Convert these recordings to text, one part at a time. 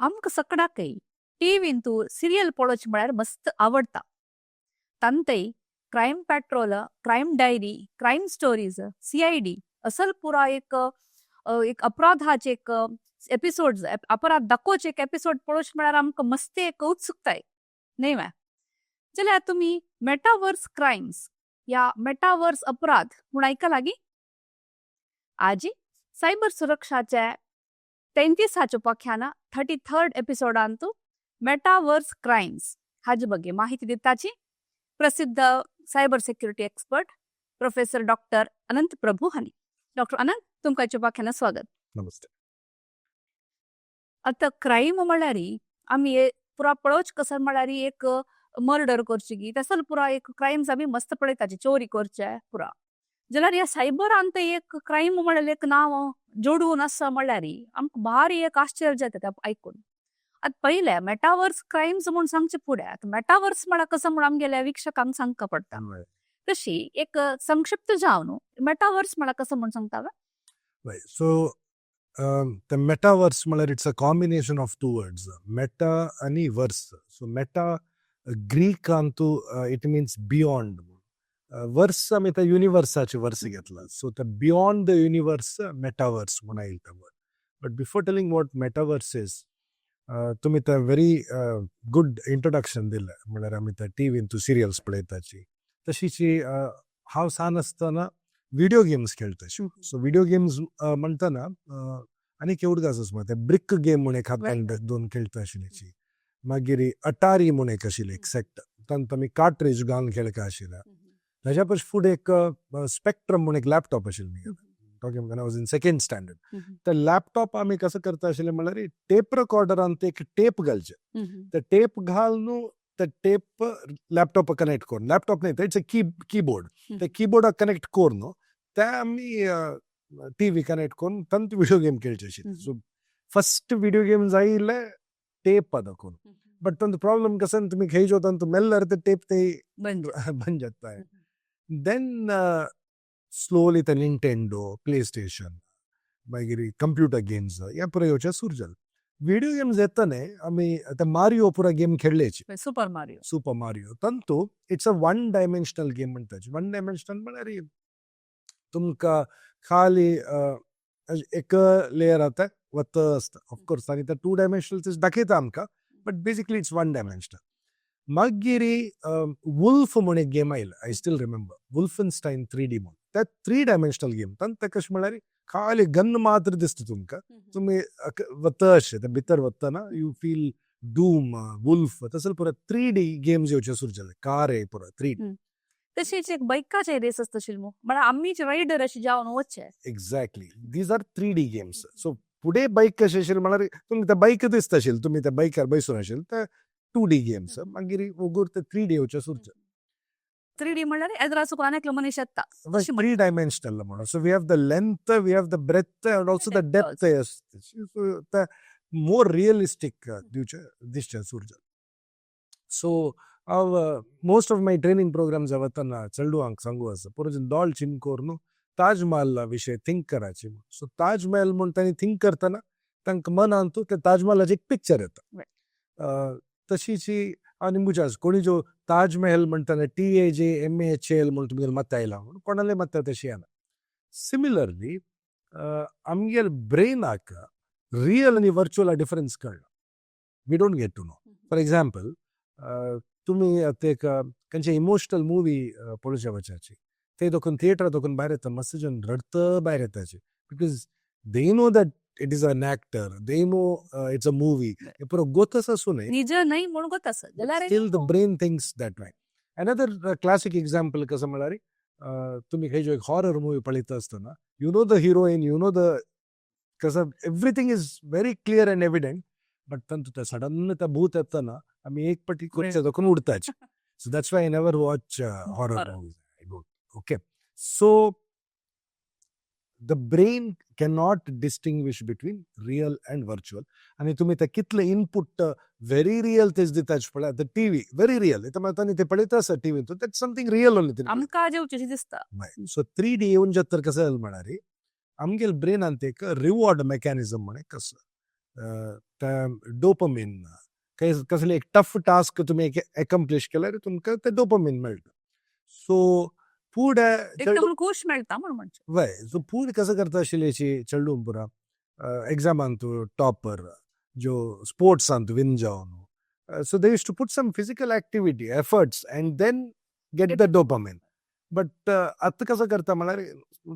आमकां सकडाकय टीव्हींतू सिरियल पळोवचें म्हळ्यार मस्त आवडटा. तांतय Crime Patrol, Crime Diary, Crime Stories, CID असल पुरा एक एक अपराधाचे एक एपिसोड, अपराध दाखोवचे एक एपिसोड पळोवचें म्हळ्यार आमकां मस्त एक उत्सुकताय न्हय वा? जाल्यार तुमी मेटावर्स क्रायम्स या मेटावर्स अपराध म्हूण आयकला गी? आजी सायबर सुरक्षाचे 33च्या पाख्याना 33rd एपिसोडांतू मेटावर्स क्रायम्स हाजे ಬಗ್ಗೆ माहिती दिताची प्रसिद्ध cyber security expert Professor Doctor Anant Prabhu हांणी. डॉक्टर अनंत, तुमकां पाख्याना स्वागत. नमस्ते. आता क्रायम म्हळ्यार आमी हे पुरा पळोवच कसं म्हळ्यार एक मर्डर करची गी, तसल पुरा एक क्रायम्स आमी मस्त पळयताची, चोरी करचे पुरा. जाल्यार ह्या सायबरान एक क्रायम म्हळ्यार एक नांव जोडून आसा म्हळ्यार आमकां भारी एक आश्चर्य जाता ते आयकून. आतां पयलें मेटावर्स क्रायम्स म्हूण सांगचे फुडें आतां मेटावर्स म्हळ्यार कसं म्हूण आमगेल्या वीक्षकांक सांगका पडटा. तशी एक संक्षिप्त जावन मेटावर्स म्हळ्यार कसं म्हूण सांगता? Right. So, the metaverse म्हळ्यार it's a combination of two words, meta आणि verse. So meta Greek Antu it means beyond. Verse आमी त्या युनिवर्साचे वर्स घेतला. So the beyond the universe metaverse म्हूण आयिल्लें तें word. But before telling what metaverse is, तुमी ते व्हेरी गुड इंट्रोडक्शन दिलें. म्हळ्यार आमी त्या टिवीन तूं सिरियल्स पळयताची, तशीची हांव सान आसतना व्हिडिओ गेम्स खेळटाशी. सो व्हिडिओ गेम्स म्हणटना आनी उडगास आसा, ते ब्रिक गेम म्हूण एक हातान दोन खेळटा आशिल्ली. मागीर अटारी म्हूण एक आशिल्ली एक सेट, तांत आमी कार्ट्रेज घालून खेळका आशिल्ले. ताज्या पयस फुडें एक स्पेक्ट्रम म्हूण एक लॅपटॉप आशिल्लें, talking when I was in second standard. ते लॅपटॉप आमी कसं करता आशिल्ले म्हणल्यार टेप रेकॉर्डरान ते एक टेप घालचे. ते टेप घालून ते टेप लॅपटॉप कनेक्ट करून, लॅपटॉप नाही, it's a keyboard, ते कीबोर्डाक कनेक्ट करून ते आमी टीव्ही कनेक्ट करून तांत व्हिडिओ गेम खेळचे आशिल्ले. सो फर्स्ट व्हिडिओ गेम जायिल्ले टेप दाखोवन. बट तांचो प्रॉब्लम कसं, तुम्ही खेळचो तांतू मेल्ल्यार ते टेप ते बंद बंद जाता. Then slowly ते निंटेंडो, प्ले स्टेशन, मागीर कंप्युटर गेम्स हे पुरा येवचे सुरू जाले. व्हिडिओ गेम्स येतना आमी आतां मारियो पुरा game खेळ्ळेची. Super Mario. Super Mario. तंतू it's a one dimensional game म्हणटाची. One dimensional म्हळ्यार तुमकां खाली एक लेयर आता वत आसता. ऑफकोर्स आनी ते टू डायमेन्शनल दाखयता आमकां, but basically it's one dimensional. मागीर वुल्फ म्हूण एक गेम आयलो, I still remember, Wolfenstein 3D म्हूण. ते थ्री डायमेन्शनल गेम. तांत ते कशें म्हळ्यार खाली गन मात्र दिसता तुमकां. तुमी वता अशें ते भितर वतना you feel Doom, wolf, तसले पुरा 3D games येवचे सुरू जाले. कार पुरा 3D. तशीच एक बायकाचे रेस आसता मू, म्हळ्यार आमीच रायडर अशें जावन वचचे. Exactly, these are 3D games. So फुडें बायक कशें आशिल्लें म्हळ्यार तुमकां ते बायक दिसता आशिल्लें, तुमी त्या बायकार बसून आशिल्ले. ते 2D games. मागीर वगूर ते 3D येवचे सुरू जाले. 3D म्हणल्यार एदराचो आनी एकलो मनीस येता. थ्री डायमेन्शनल म्हणून. So we have the length, we have the breadth and also the Depth. Depth. So ते मोर रियलिस्टीक दिवचे दिसचें सुरू जालें. सो हांव most of my training programs वतना चेडवांक सांगू आसा, पुरो दोळ चिन करून ताजमहल विशय थिंक करायची. सो ताजमहल म्हूण तांणी थिंक करतना तांकां मनांत ते ताजमहलाचें एक पिक्चर येता. तशीची आनी म्हज्या कोणी जो ताजमहल म्हणटना TAJMAHL म्हूण तुमगेलें मत्त आयला म्हूण कोणाले मत्त तशी येना. सिमिलरली आमगेले ब्रेनाक रियल आनी वर्च्युअल डिफरन्स कळना, we don't get to know. For example, तुमी आतां एक खंयचे इमोशनल मुवी पळोवच्या वचाची, ते दोकून थिएटर दोकून भायर येता, मस्त जण रडत भायर येताचे, because they know that it is an actor, they know it's a movie. हे पुरो गोतस आसूं न्हय. निज न्हय म्हणून गोत आसा जाल्यार Still the brain thinks that way. Another classic example कसं म्हळ्यार तुमी खंयचो एक हॉरर मुवी पळयता आसतना you know the heroine, you know the कसं, everything is very clear and evident, but तांतू ते सडन त्या भूत येतना आमी एक पटी खुर्चे दोकून उडताची. So that's why I never watch horror Horror. Movies. I don't. Okay, so the brain cannot distinguish between real and virtual. आणि तुम्ही ते कितले इनपुट व्हेरी रियल तेच दिताच पळय. आतां टीव्ही व्हेरी रियल आतां ते पळयता आसा TV, that something real only. आमकां जेवचें दिसता. सो 3D येवन जाता तर कसं जालें म्हळ्यार आमगेले ब्रेनांत एक रिवॉर्ड मेकॅनिझम म्हण एक आसा. ते डोपमीन, कसले एक टफ टास्क तुमी एक एकम्प्लीश केल्यार तुमकां ते डोपमीन मेळटा. सो फुडें एकदम खुश मेळटा म्हण म्हणचे. वय, सो फुडें कसं करता आशिल्ली चेडूं पुरा एग्जामांतू टॉपर, जो स्पोर्ट्सांत विन जावन, so they used to put some physical activity efforts and then get the dopamine. But आतां कसं करता म्हळ्यार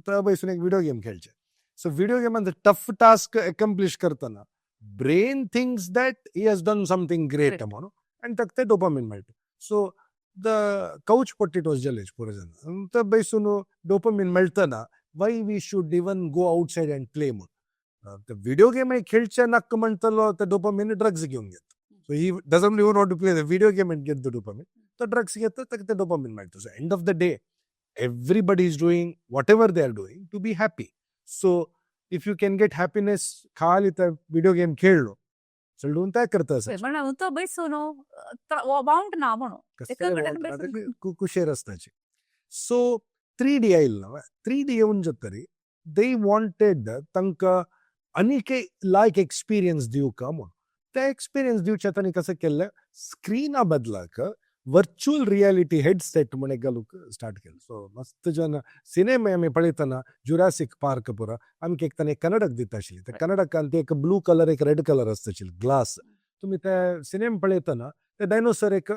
तो बसून एक विडियो गेम खेळचे. सो विडियो गेमान टफ टास्क एकम्प्लीश करतना brain thinks that he has done something great म्हणून, आनी ताका ते डोपामीन मेळटा. सो the couch potatoes जाले पुरो जाण. तो बसून dopamine मेळटना, why we should even go outside and play म्हूण. ते विडियो गेम खेळचे नाका म्हणटलो, ते डोपामीन ड्रग्स घेवन घेता. So he doesn't even want to play the video game and get the dopamine. तो ड्रग्स घेता, ताका ते डोपामीन मेळटा. So end of the day, everybody is doing whatever they are doing to be happy. So if you can get happiness खाली ते video game खेळलो चलून ते करता आसा. म्हळ्यार तो बैसून वावंट ना म्हणून एका कडेन बैसून. कुशेर आसताची. सो 3D आयल ना, 3D येवन जातरी they wanted तांकां आनीक लायक एक्सपिरियन्स दिवका म्हूण. ते एक्सपिरियन्स दिवचे तांणी कसं केल्लें, स्क्रिना बदलाक वर्च्युअल रियालिटी हेडसेट म्हण एक घालूंक स्टार्ट केलें. सो मस्त जन सिनेमा आमी पळयतना जुरासीक पार्क पुरा आमकां एक तांणी कन्नडक दिता आशिल्ली. ते कन्नडकान ते एक ब्लू कलर, एक रेड कलर आसता आशिल्ली ग्लास. तुमी ते सिनेमा पळयतना ते डायनोसर एक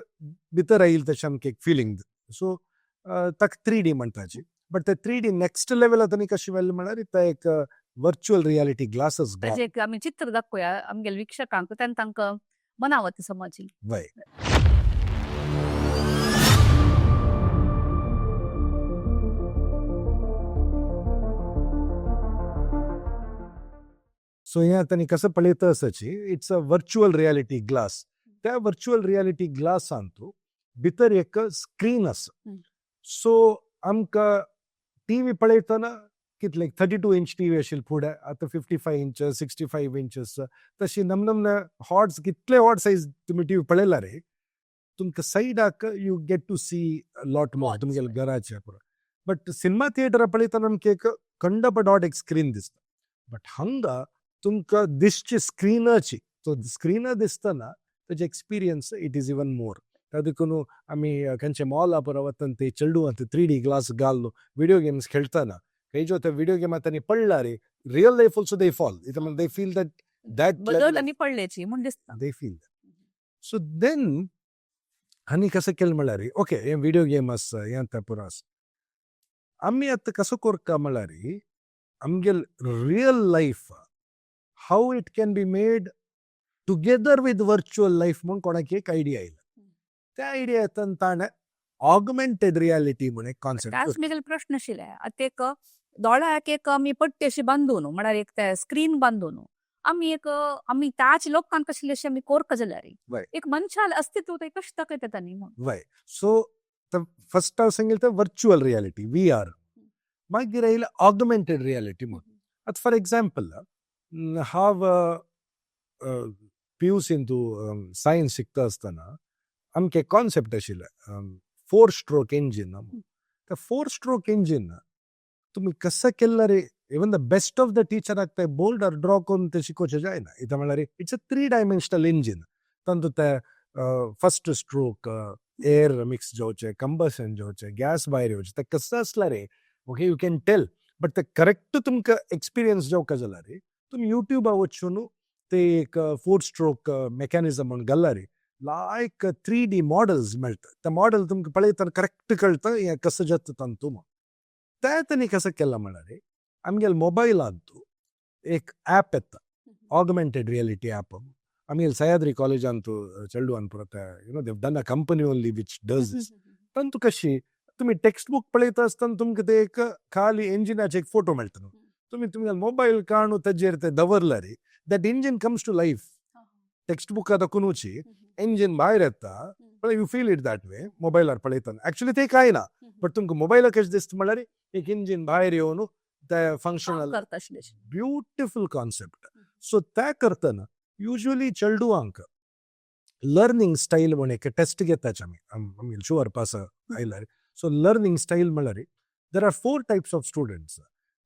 भितर आयिल्ले तशें आमकां एक फिलींग. सो ताका 3D म्हणटाची. बट ते 3D next level तांणी कशें व्हेलें म्हळ्यार ते एक वर्च्युअल रियालिटी ग्लासीस. ताजें एक आमी चित्र दाखोवया आमगेले वीक्षकांक, तेन्ना तांकां मनावती समजली. वय. सो हें तांणी कसं पळयता आसाची, it's a virtual reality glass. त्या वर्च्युअल रियालिटी ग्लासांतू भितर एक स्क्रीन आसा. सो आमकां टीव्ही पळयतना कितले 32 इंच टीव्ही आशिल्ली फुडें, आतां 55 inches, 65 inches, तशी नमनमने हॉट्स कितले हॉट सायज तुमी टीव्ही पळयला रे, तुमकां सायडाक you get to see lot more तुमगेले घराचे पुरो. बट सिनेमा थिएटर पळयतना आमकां एक कंडप डॉट एक स्क्रीन दिसता, बट हांगा तुमकां दिसची स्क्रिनाची. सो स्क्रिना दिसतना ताजे experience it is even more. त्या देखून आमी खंयचे मॉला पुरो वतना ते चेडूं 3D glass घालून विडियो गेम्स खेळटना, खंय जो ते विडियो गेमात तांणी पडला रे, real life also they fall, they feel that that बदल आनी पडल्याची म्हूण दिसता. They feel. So then आनी कसं केलें म्हळ्यार, ओके, हे विडियो गेम आसा, हें आतां पुरो आसा, आमी आतां कसो करता म्हळ्यार आमगेल real life how it can be made together with virtual life म्हूण कोणाक एक आयडिया आयला. त्या आयडिया येतना ताणें ऑगमेंटेड रियालिटी म्हूण एक कॉन्सेप्ट. त्याच म्हगेले प्रश्न आशिल्ले. आतां एक दोळ्याक एक आमी पट्टी अशी बांदून, म्हळ्यार एक ते स्क्रीन बांदून आमी एक आमी त्याच लोकांक कशें अशें आमी कोरका जाल्यार एक मनशाल अस्तित्व ते कशें दाखयता तांणी म्हूण. वय, सो फर्स्ट हांव सांगेल ते वर्च्युअल रियालिटी, VR. मागीर आयले ऑगमेंटेड रियालिटी म्हूण. आतां फॉर एग्जाम्पल, हांव पीयूसींतू सायन्स शिकता आसतना आमकां एक कॉन्सेप्ट आशिल्लें, फोर स्ट्रोक इंजीन. ते फोर स्ट्रोक इंजीन तुमी कसं केल्यार even the best of the टिचराक ते बोर्डार ड्रॉ करून ते शिकोवचें जायना. कितें म्हळ्यार it's a three dimensional engine. तातूंत ते फर्स्ट स्ट्रोक एयर मिक्स जावचें, कंबशन जावचें, गॅस भायर येवचें, ते कसं आसल्यार okay you can tell, but ते करेक्ट तुमकां एक्सपिरियन्स जावका जाल्यार तुमी युट्यूबार वचून ते एक फोर स्ट्रोक मेकॅनिजम म्हूण घाल्यार लायक 3D models मेळटा. ते मॉडल तुमकां पळयतना करेक्ट कळटा हें कसं जाता तातूंत म्हूण. तें तांणी कसं केलां म्हळ्यार आमगेले मोबायलांत एक ॲप येता, ऑगमेंटेड रियलिटी ॲप. आमगेले सह्याद्री कॉलेजांत चेडवान पुरो they've done a company only which does this. तातूंत कशी तुमी टेक्स्ट बूक पळयता आसतना तुमकां ते एक खाली इंजिनाचे एक फोटो मेळटा न्हू, तुमी तुमगे मोबायल काडून ताजेर ते दवरल्यार that engine comes to life. Text बुका दाखोवची इंजिन भायर येता, you feel it that way मोबायलार पळयतना. एक्चुअली ते कांय ना, बट तुमकां मोबायलार कशें दिसता म्हळ्यार एक इंजिन भायर येवन ते फंक्शनल. करता आशिल्लें. Beautiful concept. सो ते करतना युजली चेडवांक लर्निंग स्टायल म्हूण एक टेस्ट घेताच आमी, आमी शुअर पास आयल्यार. सो लर्निंग स्टायल म्हळ्यार there are four types of students.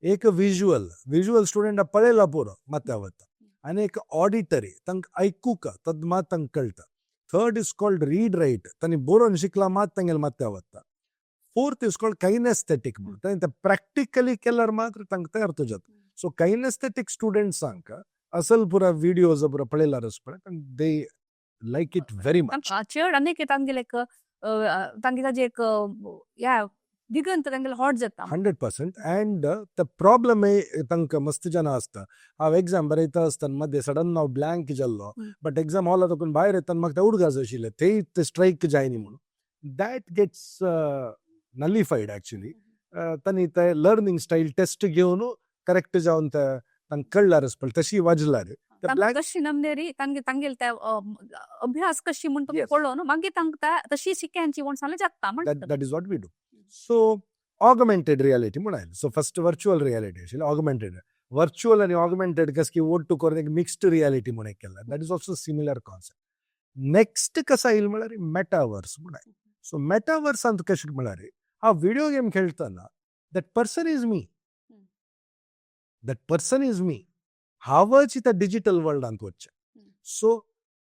एक विज्युअल, विज्युअल स्टुडंट पळयला पुरो माथ्या वता. आनी एक ऑडिटरी, तांकां आयकूंक तद मात तांकां कळटा. Third is called read write, तांणी बरोवन शिकला मात तांगेले माथ्या वता. फोर्थ is called kinaesthetic म्हणून, तांणी ते प्रॅक्टिकली केल्यार मात्र तांकां ते अर्थ जाता. सो कायनेस्थेटीक स्टुडंट्सांक असल पुरा विडियोज पुरा पळयल्यार पळय, they like it very much. तांकां चड आनीक तांगेले एक तांगे ताजे एक या दिगंत तांगेले हॉट जाता. 100%. अँड the problem तांकां मस्त जाणां आसता, हांव एग्जाम बरयता आसतना मदें सडन हांव ब्लँक जाल्लो, बट एग्जाम हॉला तकून भायर येतना म्हाका ते उडगास आशिल्ले, ते ते स्ट्रायक जायनी म्हणून. That gets nullified actually. तांणी ते लर्निंग स्टायल टेस्ट घेवन करेक्ट जावन ते तांकां कळ्ळार पळय, तशी वाजल्यार ते ब्लँक कशी नमनेरी तांगे तांगेले ते अभ्यास कशी म्हण तुमी पळोवन मागीर तांकां तशी शिक्यांची म्हण सांगलें जाता म्हणटा. That is what we do. So augmented reality म्हूण आयलें. सो फर्स्ट वर्च्युअल रियालिटी आशिल्ली, ऑगमेंटेड, वर्च्युअल आनी ऑगमेंटेड कस की ओट्टू करून एक मिक्स्ड रियालिटी म्हूण एक केला. That is also similar concept. Next कसं आयल म्हळ्यार मेटावर्स म्हूण आयलें. सो मेटावर्सांत कशें म्हळ्यार हांव विडियो गेम खेळटना that person is me, that person is me. हांवच त्या डिजिटल वर्ल्डांत वचचें. सो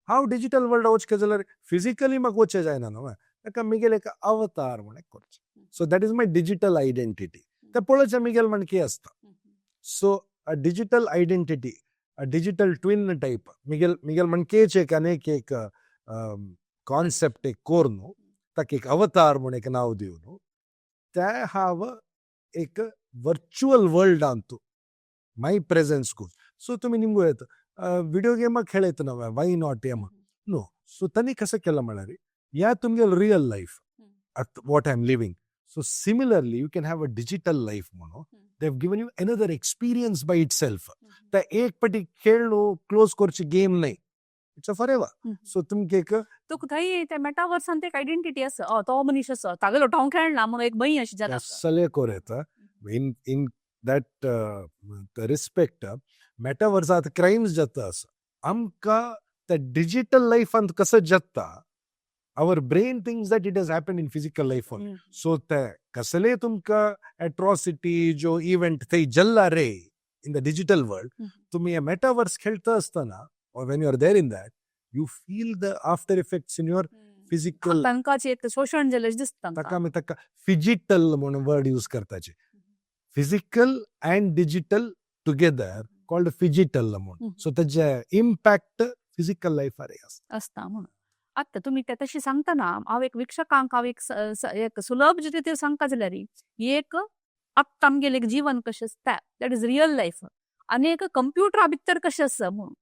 हांव डिजिटल वर्ल्डात वचचें जाल्यार फिजिकली म्हाका वचचें जायना न्हू, ताका मिगेल एक अवतार म्हूण एक करचें. So that is my digital identity. ते पळोवचें मिगेल म्हण की आसता. So a digital identity, a digital twin type, मिगेल मिगेल म्हणकेच एक अनेक एक कॉन्सेप्ट एक कोर न्हू, ताका एक अवतार म्हूण एक नांव दिवन ते हांव एक वर्च्युअल वर्ल्डांत माय प्रेझन्स गोज. सो तुमी निमगो येता विडियो गेमाक खेळयतना ना, why not M no. So तांणी कसं केलां म्हळ्यार ह्या तुमगेल real life at what I am living, so similarly you can have a digital life म्हणून they have given you another experience by itself. ते एक पटी खेळ क्लोज करची गेम न्हय, it's a for ever. So तुमकां एक तुका थंय त्या मेटावर्सान एक आयडेंटिटी आसा, oh, तो मनीस आसा, तागेलो हांव खेळना म्हणून एक भंय अशी जाता. सगळे कोर येता in that respect. मेटावर्सात क्रायम्स जाता आसा आमकां त्या डिजिटल लायफांत कसं जाता, our brain thinks that it has happen in physical life. So ते कसले तुमकां एट्रॉसिटी जो इव्हेंट थंय जल्ला रे in the digital world, तुमी मेटावर्स खेळता आसतना or when you are there in that, you feel the after effects in your physical. तांकां एक शोशण जालें दिसता. ताका आमी ताका फिजिटल म्हणून वर्ड यूज करताचे, physical and digital together called phygital म्हणून. सो तेजे इम्पॅक्ट फिजिकल लायफार आसता. आसता म्हणून आतां तुमी ते तशें सांगतना हांव एक वीक्षकांक हांव एक एक सुलभ रितीन सांगता जाल्यार एक आतां आमगेलें एक जीवन कशें आसता, that is real life, आनी एक कंप्युटरा भितर कशें आसा म्हणून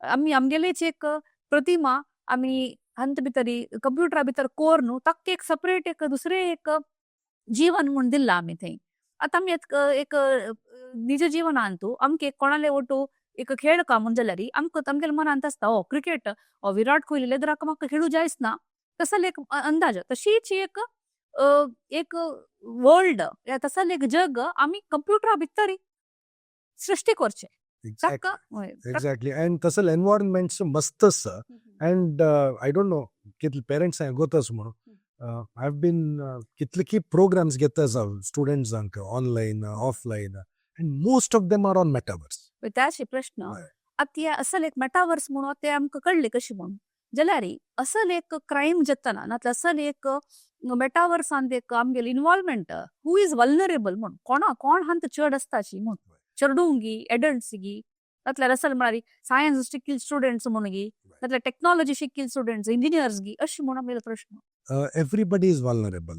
आमी आमगेलेच एक प्रतिमा आमी हांत भितर कंप्युटरा भितर कोर न्हू, ताका एक सेपरेट एक दुसरें एक जीवन म्हूण दिलां आमी थंय. आतां आमी एक एक निज जीवनांतू आमकां एक कोणाले ओटू एक खेळ का म्हूण जाल्यार आमकां आमगेल्या मनांत आसता, ओ क्रिकेट, ओ विराट कोहली लेदराक म्हाका खेळूं जायच ना, तसले एक अंदाज, तशीच एक एक वर्ल्ड, तसले एक जग आमी कंप्युटरा भितर सृष्टी करचे ताका. एक्झॅक्टली, अँड तसले एनवायरमेंट्स मस्त आसा. अँड I don't know कितले पेरंट्स गोतस म्हणून, I have been कितले की प्रोग्राम्स घेता आसा स्टुडंट्सांक online, offline, and most of them are on metaverse. त्याशी प्रश्न आतां हे असल एक मेटावर्स म्हणून ते आमकां कळ्ळें कशें म्हणून जाल्यार असल एक क्रायम जातना नाजाल्यार असल एक मेटावर्सान एक आमगेले इन्वॉल्वमेंट, who is vulnerable म्हूण, कोणा कोण हांत चड आसता अशी म्हूण, चेडूं गी, एडल्ट्स गी, नातल्यार असल म्हळ्यार सायन्स शिकिल्ले स्टुडंट्स म्हणून गी, नातल्यार टेक्नॉलॉजी शिकिल्ले स्टुडंट्स, इंजिनियर्स गी, अशें म्हणून आमगेलो प्रश्न. Everybody is vulnerable.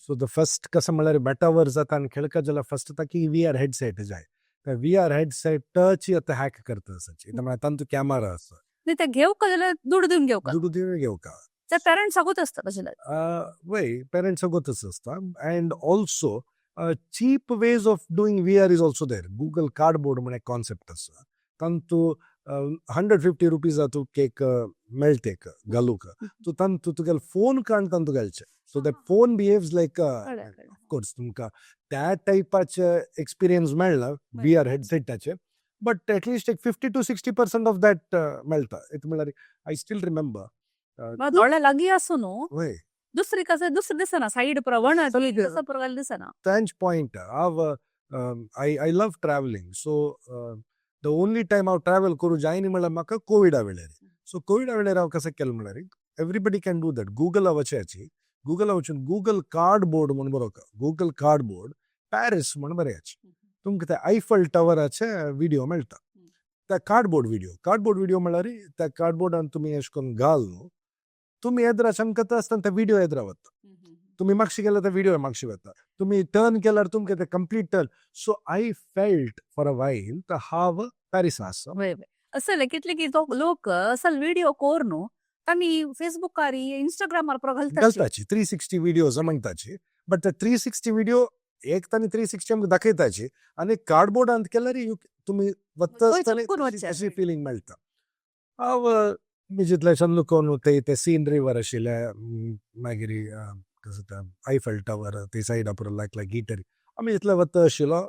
So the first कसं म्हळ्यार मेटावर्स जाता आनी खेळका जाल्यार फर्स्ट ताका व्ही आर हेडसेट जाय. त्या व्ही आर हेडसेटाची आतां हॅक करता आसाची, म्हळ्यार तांचो कॅमेरा आसा. न्ही, ते घेवका जाल्यार दुडू दिवन घेवका. दुडू दिवन घेवका. ते पेरंट्स सागूत आसता तशें जाल्यार. वय, पेरंट्स सागूतच आसता. And also cheap ways of doing VR is also there. Google Cardboard म्हण एक कॉन्सेप्ट आसा, तांतू 150 रुपीजा तुका एक मेळटा एक घालूंक. सो तांतू तुगेलो फोन काडून तांतू घालचें, so that phone behaves like कळ्ळें कळ्ळें. ऑफकोर्स तुमकां त्या टायपाचे एक्सपिरियन्स मेळना व्ही आर हेडसेटाचे, बट एटलिस्ट एक 50 to 60% of that मेळटा. एक म्हळ्यार I still remember. दोळ्या लागीं आसूं न्हू, वय. दुसरी कसं दुसरें दिसना, सायड पुरा वणत तसो पुरा दिसना. तांच पॉयंट हांव I love travelling, so The only time हांव ट्रॅवल करूं जायनी म्हणल्यार म्हाका कोविडा वेळार. सो कोविडा वेळार हांव कशें केलें म्हणल्यार, everybody can do that. गुगला वचाची, गुगला वचून गुगल कार्ड बोर्ड म्हूण बरोवका, गुगल कार्ड बोर्ड पॅरीस म्हूण बरयाची, तुमकां ते आयफल टवराचे विडियो मेळटा. त्या कार्डबोर्ड विडियो, कार्डबोर्ड विडियो म्हणल्यार त्या कार्डबोर्डान तुमी अशें करून घाल न्हू, तुमी येद्रा चमकता आसतना ते विडियो येद्रा वता. तुमी मागशी गेल्यार ते विडियो मागशी वता. तुमी टर्न केल्यार तुमकां ते complete turn. So I felt for a while त हांव पॅरिसा आसा. वय वय, असल कितले की तो लोक असल विडियो कोर न्हू, तांणी फेसबुकार, इंस्टाग्रामार पुरो घालताची. घालताची, 360 विडियोज म्हणटाची. बट ते 360 विडियो एक तांणी 360 आमकां दाखयताची आनी कार्डबोर्डांत केल्यार you तुमी वता वय, आसतना चमकून वचचें. तशी फिलींग मेळटा. हांव जितले चंदूकोन ते ते सीन रिवर आशिल्ले, मागीर कसो तें आयफल टवर ते सायडा पुरो लायक लायक गिटरी आमी जितले वता आशिल्लो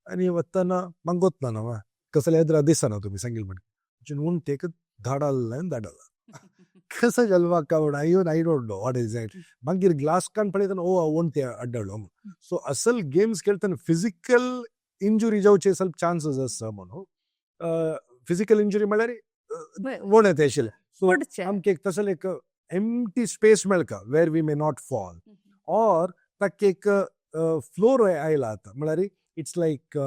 आनी वतना मागोतना न्हू कसले येद्रा दिसना. तुमी सांगील म्हण उंटेक धाडाल धाडला कसो जल्माक काय म्हण even I don't know what is it. मागीर ग्लास कान पळयतना, ओ, वणटी अड्डलो. सो असल गेम्स खेळतना फिजिकल इंजुरी जावचे ಸ್ವಲ್ಪ चान्सीस आसा म्हणून. फिजिकल इंजुरी म्हळ्यार वणत आशिल्लें, सो पडचें. आमकां एक तसले एक एम्प्टी स्पेस मेळका where we may not fall, or ताका एक फ्लोर आयला आतां, म्हळ्यार it's like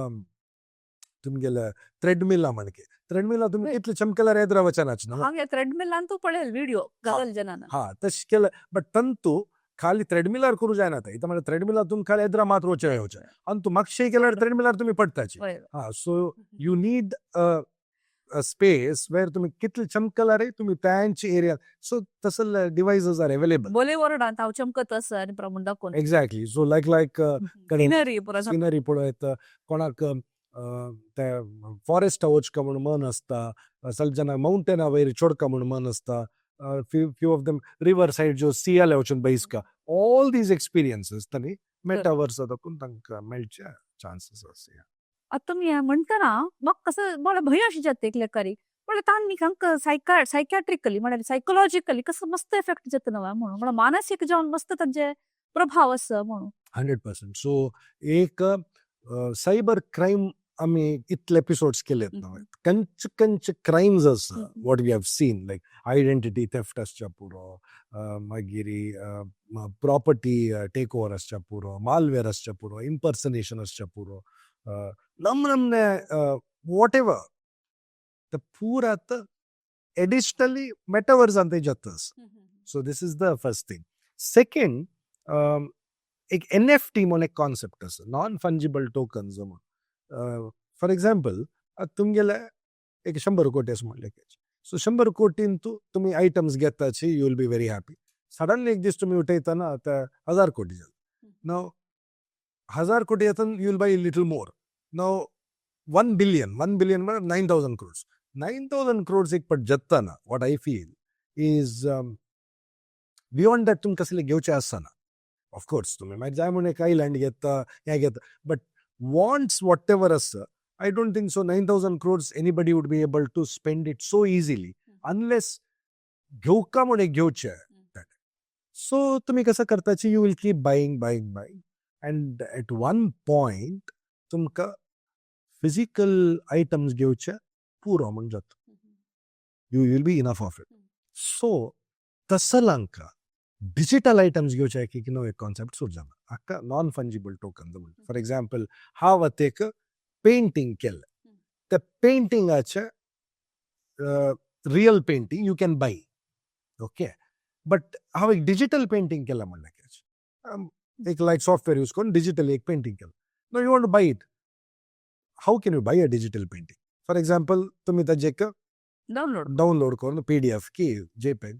तुमगेले ट्रेडमिला म्हणके ट्रेडमिला तुमी कितले चमकल्यार येद्रा वचनाच न्हू. हांगे थ्रेडमिलान तूं पळयल विडियो घालल जनान. हा, तशें केलें, बट तंतू खाली ट्रेडमिलार करूं जायना. आतां इतां म्हळ्यार ट्रेडमिलार तुमी खाली येद्रा मात्र वचें येवचें आनी तूं मातशें केल्यार ट्रेडमिलार तुमी पडटाची. हा, so you need a space where तुमी कितले चमकल्यार तुमी त्यांचे एरिया. सो तसले डिवायसीस are available. बोलेवर्डांत हांव चमकत आसा आनी प्रमाण दाखोवन. एक्झॅक्टली. सो लायक लायक सिनरी पुरो. सिनरी पळयत, कोणाक ते फॉरेस्ट वचका म्हूण मन आसता, सगळे जाणां मावंटेना वयर चोडका म्हूण मन आसता, few few of them river side जो सियाले वचून बैसका, ऑल these experiences तांणी मेटावर्स दाखोवन तांकां मेळचे चान्सीस आसा. आतां तुमी म्हणटना म्हाका कसं मला भंय अशी जाता एक लेकारी, म्हळ्यार तांणी तांकां सायकॅट्रिकली म्हळ्यार सायकोलॉजिकली कसं मस्त इफेक्ट जाता न्हू म्हणून, म्हळ्यार मानसीक जावन मस्त तांचे प्रभाव आसा म्हणून. 100%. सो एक सायबर क्रायम, आमी इतले एपिसोड्स केलेत न्हू, कंच कंच क्रायम्स आसा what we have seen, like identity theft आसच्या पुरो, मागीर प्रॉपर्टी टेक ओवर आसच्या पुरो, मालवेअर आसच्या पुरो, इम्पर्सनेशन आसच्या पुरो, नम नमने what ever, ते पूरा आतां एडिशनली मेटावर्सान ते जाता. So this is the first thing. Second, एक एनएफटी म्हणून एक कॉन्सेप्ट आसा, नॉन फंजिबल टोकन्स म्हणून. फॉर एक्झाम्पल, आतां तुमगेले एक 100 कोटी अशें म्हणलें, सो 100 कोटीन तूं तुमी items घेताची, you will be very happy. Suddenly एक दीस तुमी उठयतना आतां 1000 कोटी जाले. नाव 1000 कोटी जाता, you will buy little more. Now 1 billion, 1 billion म्हळ्यार 9,000 crores. 9,000 crores एक पट जाताना, what I feel is, beyond that तुमकां कसले घेवचें आसना. ऑफकोर्स तुमी मागीर जाय म्हणून एक आयलँड घेता, हें घेता, बट वॉन्ट्स what ever आसा, I don't think so 9,000 crores anybody would be able to spend it so easily, unless घेवका म्हूण एक घेवचें. सो तुमी कसं करताची, you will keep buying, buying, buying, and at one point तुमकां फिजिकल आयटम्स घेवचे पुरो म्हूण जाता. You will be enough of it. So तसलांका digital items घेवचे एक नवो एक कॉन्सेप्ट सुरू जाला, हाका नॉन फंजिबल टोकन म्हणटा. फॉर एक्झाम्पल, हांव आतां एक पेंटींग केलें, त्या पेंटिंगाचे real painting you can buy, okay? But हांव एक डिजिटल पेंटींग केलां म्हणल्यार, एक लायक सॉफ्टवेअर यूज करून डिजिटल एक पेंटींग केलां. Now you want to buy it. How can you buy a digital painting? For example, तुमी ताजें एक डाउनलोड. डाउनलोड करून पीडीएफ की जेपेग,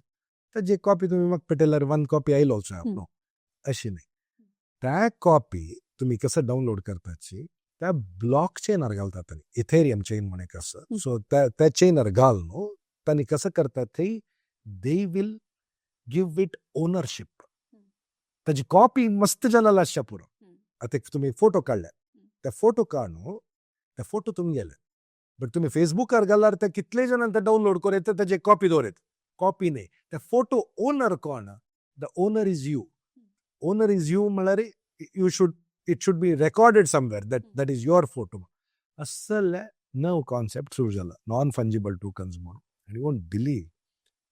ताजी कॉपी तुमी म्हाका पेटयल्यार वन कॉपी आयलोच न्हू. अशी न्ही, त्या कॉपी तुमी कसं डाउनलोड करताची, त्या ब्लॉक चेनार घालतात तांणी, इथेरियम चेन म्हण एक आसा. सो त्या त्या चेनार घाल न्हू, तांणी कसं करतात थंय, they will give it ownership. ताजी कॉपी मस्त जाणां आसच्या पुरो. आतां एक तुमी फोटो काडले, त्या फोटो काड न्हू, ते फोटो तुमगेले, बट तुमी फेसबुकार घाल्यार ते कितले जाणां ते डाउनलोड करून येता, ताजे कॉपी दवरीत. कॉपी न्ही, ते फोटो ओनर कोण? The owner is you. Owner is you म्हळ्यार you should it should be recorded somewhere that that is your photo. असले नव कॉन्सेप्ट सुरू जाला, नॉन फंजिबल टोकन्स म्हणून. And you won't believe,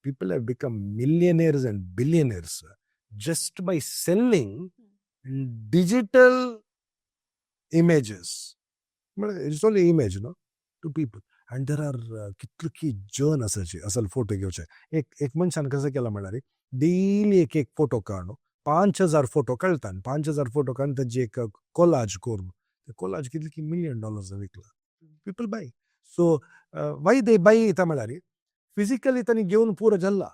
people have become millionaires and billionaires just by selling digital images. It's only image, no, to people. And there are कितले जन आसाचे असल photo घेवचे. एक एक मनशान कसं केला म्हणल्यार डेली एक एक फोटो काडून 5000 फोटो कळटा. 5000 फोटो काडून ताजी एक कोलाज करून, ते कोलाज कितले की मिलियन डॉलर्स विकला. People buy. So why they buy येता म्हळ्यार फिजिकली तांणी घेवन पुरो जाल्ला.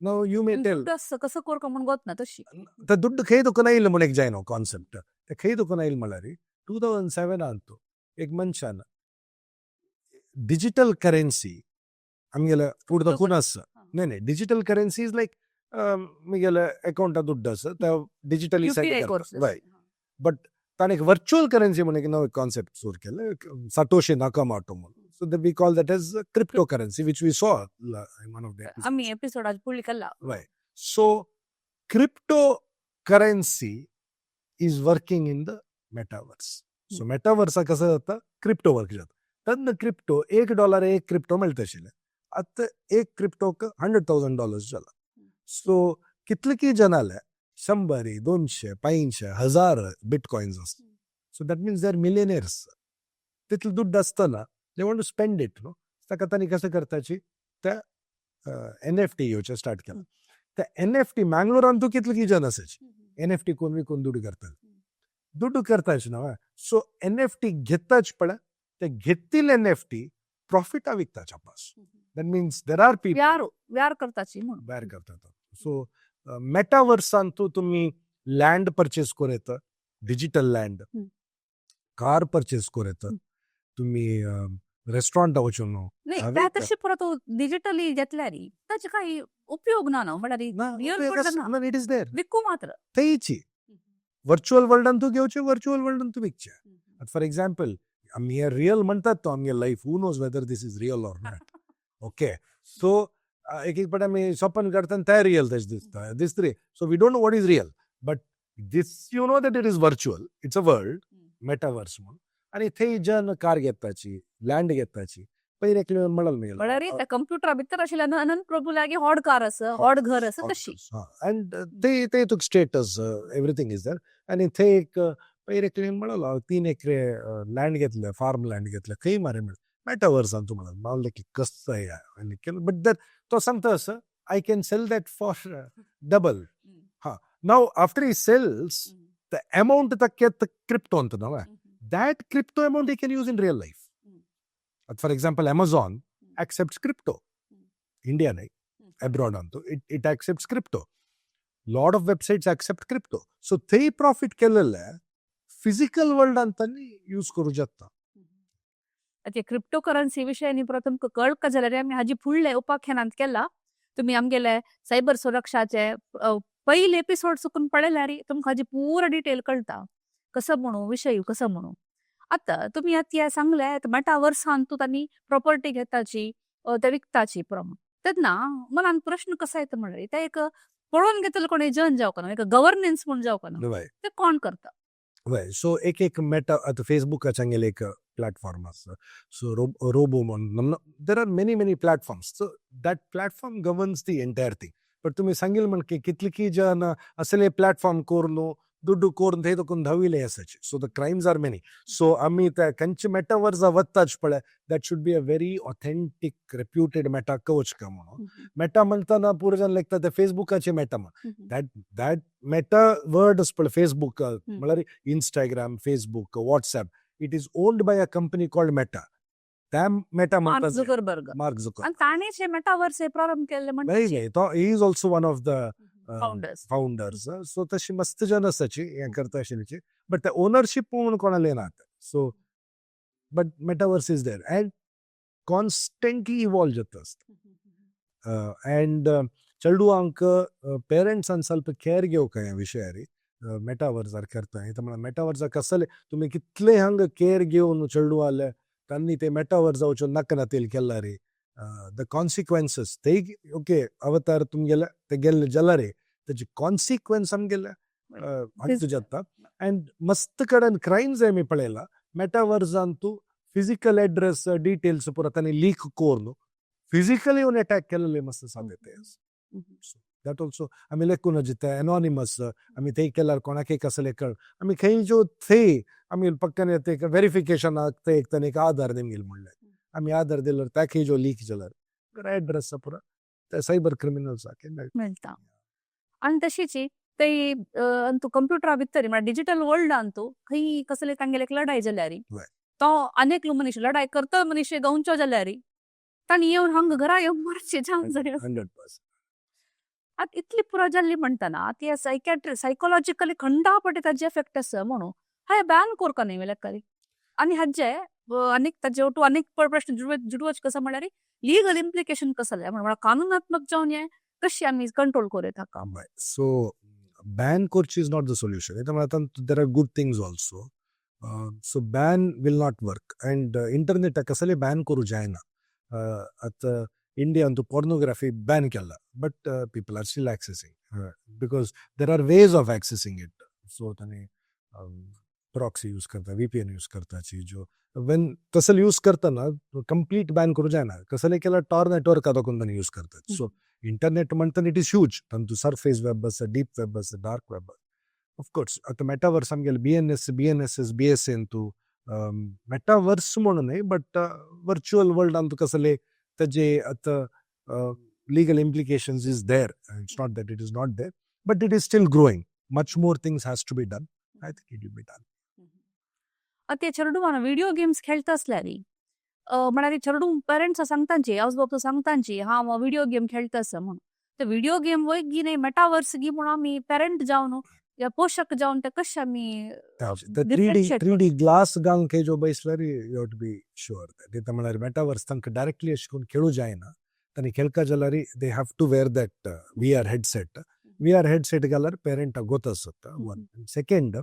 Now you may tell कसं कोर म्हणून गोत ना तशी. ते दुड्ड खंय दुकान येयलो म्हूण एक जायनो कॉन्सेप्ट. ते खंय दुकान येयलो म्हळ्यार 2007 एक मनशान डिजिटल करेन्सी आमगेले फूड दाखोवन आसा. न्हय न्हय, डिजिटल करेन्सी is like म्हगेले अकाउंटा दुड्ड आसा, ते डिजिटली युपीआय कोर्स. वय, बट ताणें एक वर्च्युअल करेन्सी म्हणून एक नवे कॉन्सेप्ट सुरू केले, सातोशी नाकामाटो म्हणून. So we call that as crypto currency, which we saw in one of the आम्ही एपिसोड आज फुडली केला. Right. So cryptocurrency is working in the metaverse. So metaverse कसं जाता? क्रिप्टो वर्क जाता. तेन्ना क्रिप्टो $1 एक क्रिप्टो मेळटा आशिल्लें, आतां एक क्रिप्टोक $100,000 जाला. सो कितले की जनाले 100, 200, 500, 1000 बिटकॉयन्स आसता. So that means they are millionaires. तितले दुड्ड आसतना they want to spend it, न्हू. ताका तांणी कसं करताची, त्या एनएफटी घेवचें स्टार्ट केलां. त्या एनएफटी मँगलोरान तूं कितले की जन आसाची एनएफटी कोण विकून दुडू करताले, दुडू करताच ना. सो एनएफटी घेताच पळय, ते घेतील एनएफटी प्रॉफिटा विकताच आपस. That means there are people व्यार व्यार करताची म्हणून. भायर करतात. सो मेटावर्सान तूं तुमी लँड परचेस करूं येता, डिजिटल लँड, कार परचेस करूं येता, तुमी रेस्टॉरंटा वचून नाही. हांवें त्या तशी परत डिजिटली घेतल्यार ताचे काही उपयोग ना न्हू म्हळ्यार रियल वर्ल्ड ना. It is there. विकू मात्र. थंयची वर्च्युअल वर्ल्डान तूं घेवचें, वर्च्युअल वर्ल्डान तूं विकचें. फॉर एक्झाम्पल, आमी हे रियल म्हणटात तो आमगे life, who knows whether this is real or not, okay? So एक एक पाटी आमी सपन काडटा आनी तें रियल तशें दिसता दिसता रे. So we don't know what is real, but this you know that it is virtual, it's a world, metaverse म्हणून. आनी थंय जन कार घेताची, लँड घेताची. पयर एकले म्हणल म्हळ्यार त्या कंप्युटरा भितर आशिल्ल्या अनंत प्रभू लागी होड कार आसा, होड घर आसा तशी. अँड ते ते तुका स्टेटस, एवरीथींग is there. आनी थंय एक पयर एकले म्हणलो, 3 एकरे लँड घेतले, फार्म लँड घेतले. खंय मरे म्हणलें, मेटावर्सान तूं म्हणलं. म्हणलें की कसं आहे आनी केलं. बट that तो सांगता असं, I can sell that for double. हा, now after he sells, the amount ताका क्रिप्टो अंत ना, that crypto amount he can use in real life. For example, Amazon accepts crypto. India नाही, abroad Antu it accepts crypto. Lot of websites accept crypto. So थंय profit केलेले physical world अंतानी use करू शकता. ते crypto currency विशय न्ही परत तुमकां कळका जाल्यार आमी हाजी फुडले उपाख्यानांत केला. तुमी आमगेले सायबर सुरक्षाचे पयले एपिसोड चुकून पळयल्यार तुमकां हाजी पुरा डिटेल कळटा, कसं म्हणू विशय कसं म्हणू. आता तुम्ही आतां सांगले मेटावर्सान तूं तांणी प्रॉपर्टी घेताची, ते विकताची प्रमाण, तेन्ना मनान प्रश्न कसा येता म्हणल्यार ते एक पळोवन घेतले कोण जन जावंक ना, एक गव्हर्नन्स म्हूण जावंक ना. ते कोण करता? वय, सो एक एक मेटा, आतां फेसबुकाचे हांगेले एक प्लॅटफॉर्म आसा, सो रोबो म्हणून. There are many many platforms, so that platform governs the entire thing. But तुमी सांगिल म्हण की कितले की जन असले प्लॅटफॉर्म करून दुड्डू करून थंय तुका धाविले आसाचे. So the crimes are many. So आमी त्या खंयचे मेटावर्सा वताच पळय, that should be a very authentic, reputed Meta coach का म्हणून. मेटा म्हणताना पुरो जन लेखता ते फेसबुकाचे मेटा म्हण. That that Meta word पळय, फेसबूक म्हळ्यार Instagram, Facebook, WhatsApp, it is owned by a company called Meta. त्या मेटा मार्क म्हणतात झुकरबर्ग. मार्क झुकर. आणि ताणेच हे मेटावर्स हे प्रारंभ केल्ले म्हणटा. नाही, तो he is also one of the founders. Founders. So तशी मस्त जन आसाची हें करता आशिल्ल्याची, बट ते ओनरशीप म्हणून कोणाले ना. So but metaverse is there and constantly evolve जाता आसता. अँड चेडवांक पेरंट्सान ಸ್ವಲ್ಪ केअर घेवंक ह्या विशयार. मेटावर्सार करता हे म्हळ्यार मेटावर्सार कसले तुमी कितले हांगा केअर घेवन चेडवाले तांणी ते मेटावर्सा वचून नाका नातेल केला रे, the consequences ते ओके अवतार तुमगेले ते गेल्ले जाला रे, तेजी कॉन्सिक्वन्स आमगेले हांगा जाता. अँड मस्त कडेन क्रायम्स आमी पळयला मेटावर्सान तूं. फिजिकल एड्रेस डिटेल्स पुरा तांणी लीक करून फिजिकली येवन अटॅक केलेले मस्त साध्यते आसा. That also आमी लेखून जिते एनॉनिमस आमी थंय केल्यार कोणाकय कसले कळ आमी खंय जो थंय आमी पक्काने ते वेरिफिकेशनाक ते एक तांणी एक आधार दिमगेल म्हणलें, आमी आधार दिल्यार ताकय जो लीक जाल्यार एड्रेस पुरा ते सायबर क्रिमिनल्साक मेळटा. आनी तशीच ते अंतू कंप्युटरा भितर म्हळ्यार डिजिटल वर्ल्डांतू खंय कसले तांगेले लढाई जाल्यार तो अनेक मनीस लढाई करता, मनीस गांवचो जाल्यार तांणी येवन हांगा घरा येवन मारचे चान्स. 100%. आतां इतली पुरो जाल्ली म्हणटना ती सायकॅट्री सायकोलॉजिकली खंडापटी ताजे एफेक्ट आसा म्हणून हांवें बॅन कोरका न्ही लेखारी. आनी हाजे आनीक ताजे ओटू आनीक प्रश्न जुडवच कसो म्हळ्यार लिगल इम्प्लिकेशन कसो जाय म्हळ्यार कानूनात्मक जावन हें कशी आमी कंट्रोल करूं ताका? सो बॅन करची is not the solution. आतां there are good things also, so ban will not work and internet कसले बॅन करूं जायना. आतां इंडियान तूं पॉर्नोग्राफी बॅन केला, but people are still accessing because there are ways of accessing it. So तांणी proxy use करता, व्हीपीएन यूज करताची जो वेन तसले यूज करतना कंप्लीट बॅन करूं जायना. कसले केल्यार टॉर नेटवर्क दाखोवन तांणी यूज करतात. सो इंटरनेट म्हणटाना it is huge. तांतू surface web आसा, डीप वेब आसा, डार्क वेब. ऑफकोर्स आतां मेटावर्स आमगेले BNS, BNSS, BSA अंतू मेटावर्स म्हणून न्हय, बट वर्च्युअल वर्ल्डान तुका कसले ताजे आतां legal implications is there. It's not that it is not there, but it is still growing. Much more things has to be done. I think it will be done. आतां ते चेडवान video games खेळटा आसल्यार म्हळ्यार चेडूं parents सांगतांची, आवय बापूय सांगतांची, हांव video game खेळटा आसा म्हणून. ते व्हिडिओ गेम वय गी न्ही मेटावर्स गी म्हणून आमी पेरंट जावन या पोशक जावन ते कशें आमी The 3D 3D glass घालून जो बैसल्यार you have to be sure that ते म्हळ्यार मेटावर्स तांकां डायरेक्टली अशें करून खेळूं जायना. तांणी खेळका जाल्यार they have to wear that VR headset. VR headset घाल्यार पेरंटाक गोत आसता वन. सेकंड,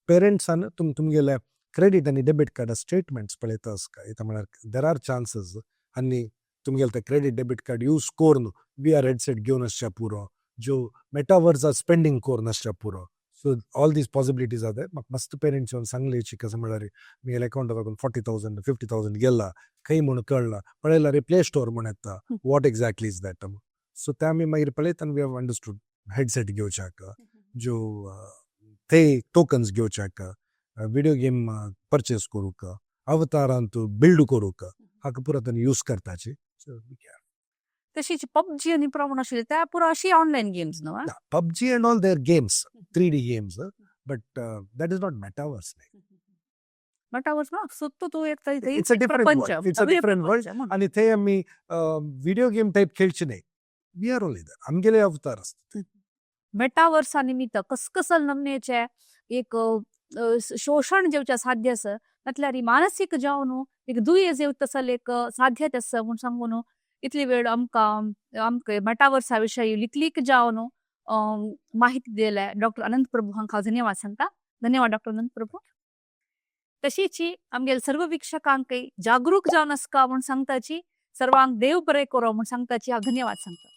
पेरंट्सान तुमगेले क्रेडीट आनी डेबीट कार्ड स्टेटमेंट्स पळयता आसका. इतां म्हळ्यार there are chances आनी तुमगेले ते क्रेडीट डेबीट कार्ड यूज करून व्ही आर हेडसेट घेवन आसच्या पुरो, ज्यो मेटावर्सा स्पेंडींग करून आसच्या पुरो. So all these possibilities are there. म्हाका मस्त पेरंट्स येवन सांगले कशें म्हळ्यार म्हगेल्या अकाउंटाक लागून 40,000, 50,000 गेला खंय म्हूण कळना. पळयल्यार प्ले स्टोर म्हूण येता, what exactly is that? So ते आमी मागीर पळयत आनी we have understood headset घेवच्याक, ज्यो ते टोकन्स घेवच्याक, विडियो गेम परचेस करूंक, अवतारांत बिल्ड करूंक, हाका पुरो तांणी यूज करताची. सो तशीच पबजी आनी प्रमाण आशिल्ले त्या पुरो अशी ऑनलायन गेम्स न्हू? PUBG and all, they're games, 3D games, but that is not metaverse. Metaverse ना सुत्तो तूं एक. It's a different world. It's a different world. आनी ते आमी व्हिडिओ गेम टायप खेळचे न्हय. We are only there, आमगेले अवतार आसता. मेटावर्सा निमित्त कसकसल नमनेचे एक शोषण जेवच्या साध्य आसा, म्हटल्यार मानसीक जावन एक दुयेंस येवता तसले एक साध्यत आसा म्हूण सांगून इतली वेळ आमकां आमकां मेटावर्सा विशयी लिकलीक जावन माहिती दिल्या डॉक्टर अनंत प्रभू हांकां धन्यवाद सांगता. धन्यवाद डॉक्टर अनंत प्रभू. तशीच आमगेले सर्व वीक्षकांकय जागरूक जावन आसका म्हूण सांगताची. सर्वांक देव बरें करो म्हूण सांगताची. हांव धन्यवाद सांगता.